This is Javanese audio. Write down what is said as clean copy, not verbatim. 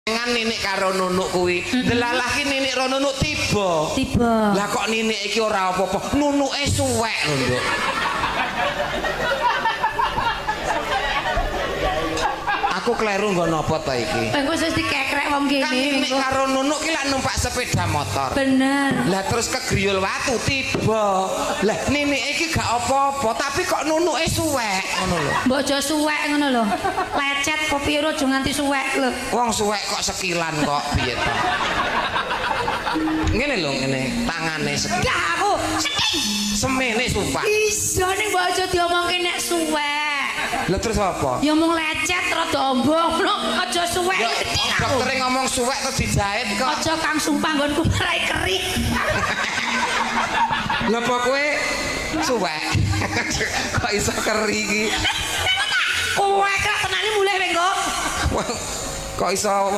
Boncengan Ninik karo Nunuk kuwi. Delalah ki Ninik karo Nunuk tiba. Tiba. Lah kok Ninik iki ora apa-apa, nunuke suwek lho, Nduk. Aku kleru nggo napa ta iki? Engko wis dikekrek wong Kan kene. Ninik karo Nunuk ki lak numpak sepeda motor. Bener. Lah terus kegriyul watu tiba. Lah Ninik iki gak apa-apa, tapi kok nunuke suwek ngono lho. Mbok aja suwek ngono lho. Lecet kok piye aja nganti suwek lho. Wong suwek kok sekilan kok piye to? Ngene lho ngene, tangane sekilan. Gak aku. Sedih. Semene sumpah. Iso ning mbok aja diomongke nek suwek. Lah terus apa? Ya mung lecet rada ombo ngono, aja suwek. Ya Sedih aku. doktere ngomong suwek terus dijahit kok. Aja kang sumpah nggonku marai keri. Lah apa kowe suwek? Kok iso keri iki? Kowe kok tenane mulih wengko. Kok iso wong